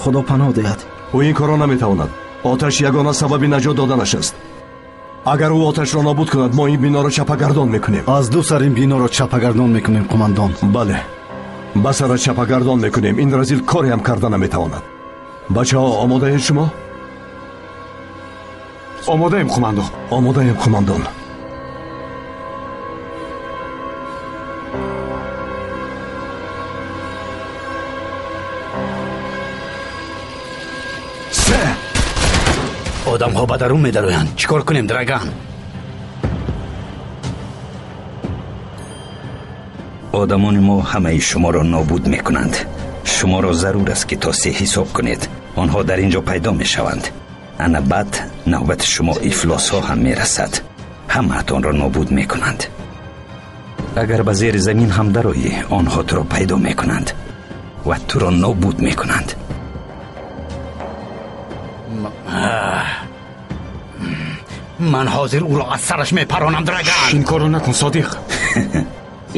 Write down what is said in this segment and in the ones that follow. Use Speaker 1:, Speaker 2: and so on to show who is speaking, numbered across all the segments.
Speaker 1: Худо паноҳ диҳад.
Speaker 2: Ӯ ин корро наметавонад. Оташ ягона сабаби наҷот доданаш аст. Агар ӯ оташро нобуд кунад, мо ин биноро чапагардон мекунем.
Speaker 3: Аз ду сар ин биноро чапагардон мекунем, қумандон.
Speaker 2: Бале, ба сара чапагардон мекунем. Ин разил кореам карда наметавонад. Бачаҳо, омодаед шумо?
Speaker 4: Омодаем, қумандон.
Speaker 2: Омодаем, қумандон.
Speaker 5: Одамҳо ба дарун медароянд. Чӣ кор кунем, Драган?
Speaker 6: Одамони мо ҳамаи шуморо нобуд мекунанд. Шуморо зарур аст, ки то се ҳисоб кунед. Онҳо дар ин ҷо пайдо мешаванд. Ана баъд навбати шумо ифлосҳо ҳам мерасад. Ҳамаатонро нобуд мекунанд. Агар ба зери замин ҳам дароӣ, онҳо туро пайдо мекунанд ва туро нобуд мекунанд.
Speaker 5: Ман ҳозир ӯро аз сараш мепаронам, Драган.
Speaker 4: Ин корро накун, Содиқ.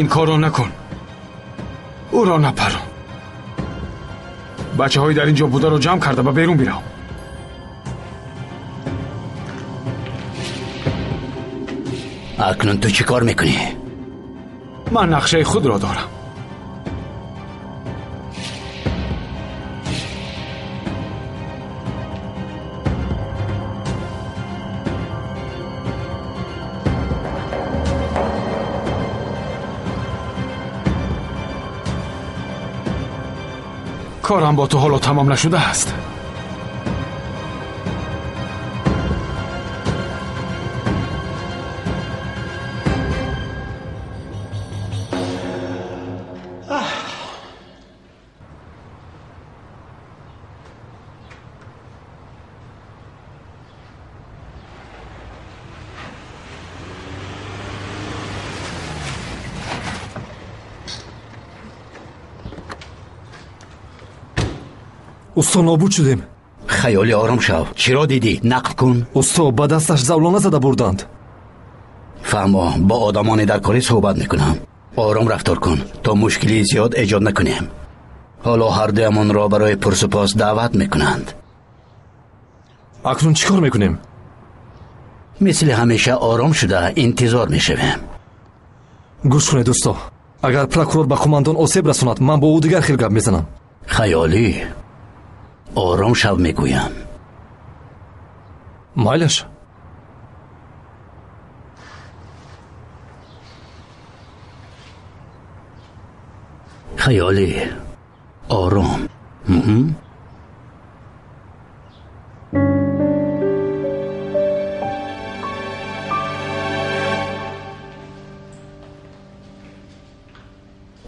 Speaker 4: Ин корро накун. Ӯро напарон. Бачаҳои дар ин ҷо бударо ҷамъ карда ба берун бирав.
Speaker 5: Акнун ту чӣ кор мекунӣ?
Speaker 4: Ман нақшаи худро дорам. Корам бо ту ҳоло тамом нашудааст.
Speaker 7: Усто, нобуд шудем.
Speaker 5: Хаёли ором шав. Чиро дидӣ? Нақл кун.
Speaker 7: Усто, ба дасташ завлона зада бурданд.
Speaker 5: Фаҳмо, бо одамоне дар корӣ суҳбат мекунам. Ором рафтор кун, то мушкилии зиёд эҷод накунем. Ҳоло ҳардуямонро барои пурсупос даъват мекунанд.
Speaker 7: Акнун чӣ кор мекунем?
Speaker 5: Мисли ҳамеша ором шуда интизор мешавем.
Speaker 7: Гӯш кунед, усто. Агар прокурор ба қумандон осеб расонад, ман бо ӯ дигар хел гап мезанам.
Speaker 5: Хаёлӣ, ором шав мегӯям.
Speaker 7: Майлаш.
Speaker 5: Хаёлӣ, ором.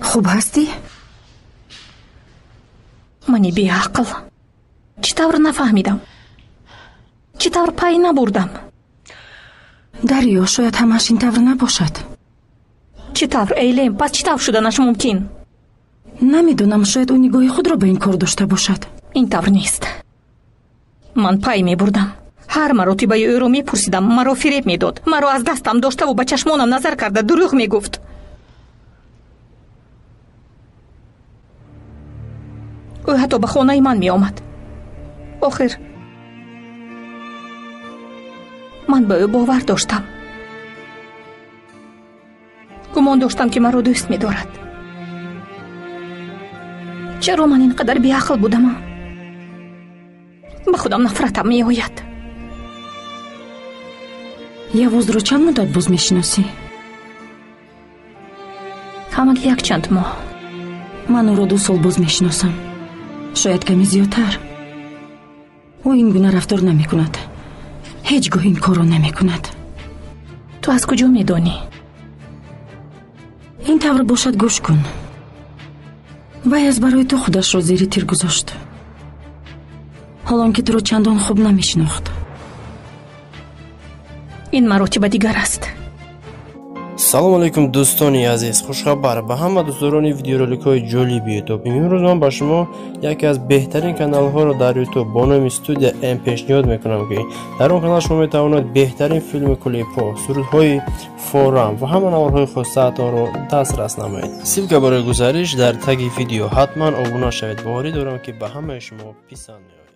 Speaker 8: Хуб ҳастӣ?
Speaker 9: Мани беақл. Чӣ тавр нафаҳмидам? Чӣ тавр пай набурдам?
Speaker 8: Дарё, шояд ҳамааш ин тавр набошад.
Speaker 9: Чӣ тавр, Эйлем? Пас чӣ тавр шуданаш мумкин?
Speaker 8: Намедонам, шояд ӯ нигоҳи худро ба ин кор дошта бошад.
Speaker 9: Ин тавр нест. Ман пай мебурдам. Ҳар маротибаи ӯро мепурсидам, маро фиреб медод. Маро аз дастам доштаву ба чашмонам назар карда дурӯғ мегуфт. Ӯ ҳатто ба хонаи ман меомад. Охир ман ба ӯ бовар доштам. Гумон доштам, ки маро дӯст медорад. Чаро ман ин қадар беақл будам? Ба худам нафратам меояд.
Speaker 8: Явузро чанд муддат боз мешиносӣ?
Speaker 9: Ҳамагӣ якчанд моҳ.
Speaker 8: Ман ӯро 2 сол боз мешиносам. Шояд каме зиёдтар. Ӯ ин гуна рафтор намекунад. Ҳеҷ гоҳ ин корро намекунад.
Speaker 9: Ту аз куҷо медонӣ?
Speaker 8: Ин тавр бошад, гӯш кун. Вай аз барои ту худашро зери тир гузошт. Ҳолон ки туро чандон хуб намешинохт.
Speaker 9: Ин маротиба дигар аст.
Speaker 1: Салом алейкум, дӯстони азиз. Хушхабар ба ҳама дӯстдорони видеороликҳои ҷолиби Ютуб. Имрӯз ман ба шумо яке аз беҳтарин каналҳоро дар Ютуб бо номи Студия М пешниҳод мекунам, ки дар он канал шумо метавонед беҳтарин филми клипҳо, сурудҳои форам ва ҳама наворҳои хостаатонро дастрас намоед. Ссылка барои гузариш дар таги видео. Ҳатман обуна шавед. Боварӣ дорам, ки ба ҳамаи шумо писанд меояд.